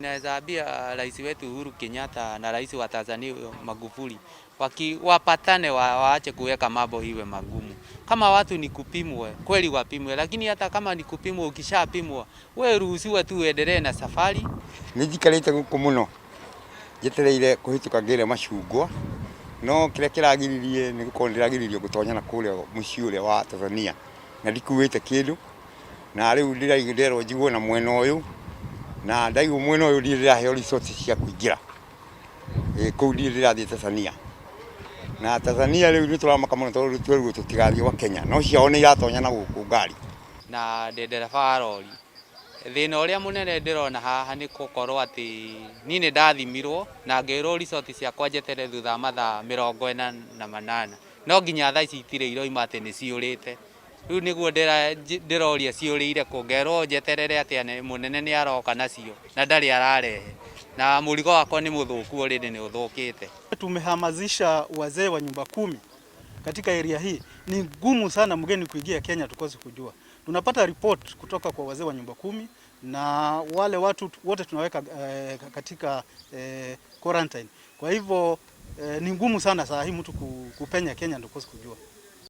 Naweza ambia rais wetu Uhuru Kenyatta na rais wa Tanzania Magufuli wapatane, waache kuweka mambo iwe magumu. Kama watu ni kupimwe, kweli wapimwe, lakini hata kama ni kupimwa, ukishapimwa we ruhusiwe tu uendelee na safari. Nĩ njikarĩte gũkũ mũno njetereire kũhĩtũka ngĩre macungwa, no kĩrĩa kĩragiririe nĩ gũkorwo ndĩragiririo gũtonya na kũrĩa mũciĩ ũrĩa wa Tanzania na ndikuĩte kĩndũ, na rĩu ndĩrerwo njigwo na mwena ũyũ, na ndaigwo mwena ũyũ ndirĩ ndĩraheo resources cia kũingĩra. Kũu ndirĩ ndĩrathiĩ Tanzania, na Tanzania rĩu nĩ tũramaka mũno tondũ twerirwo tũtigathiĩ gwa Kenya, no ciao nĩ iratonya na gũkũ ngari. Na ndĩ ndereba wa rori. Thĩna ũrĩa mũnene ndĩrona haha nĩ gũkorwo atĩ niĩ nĩ ndathimirwo na ngĩrwo result ciakwa njeterere thutha wa mathaa 48, no nginya thaa ici itirĩ iroima atĩ nĩ ciũrĩte. Rĩu nĩguo ndĩroria ciũrĩire kũ, ngerwo njeterere atĩ mũnene nĩ aroka nacio na ndarĩ ararehe, na mũrigo wakwa nĩ mũthũku, already nĩ ũthũkĩte. Tumehamasisha wazee wa nyumba kumi katika area hii. Ni ngumu sana mgeni kuingia Kenya tukose kujua. Tunapata report kutoka kwa wazee wa nyumba kumi na wale watu wote tunaweka katika quarantine. Kwa hivyo ni ngumu sana saa hii mtu kupenya Kenya tukose kujua.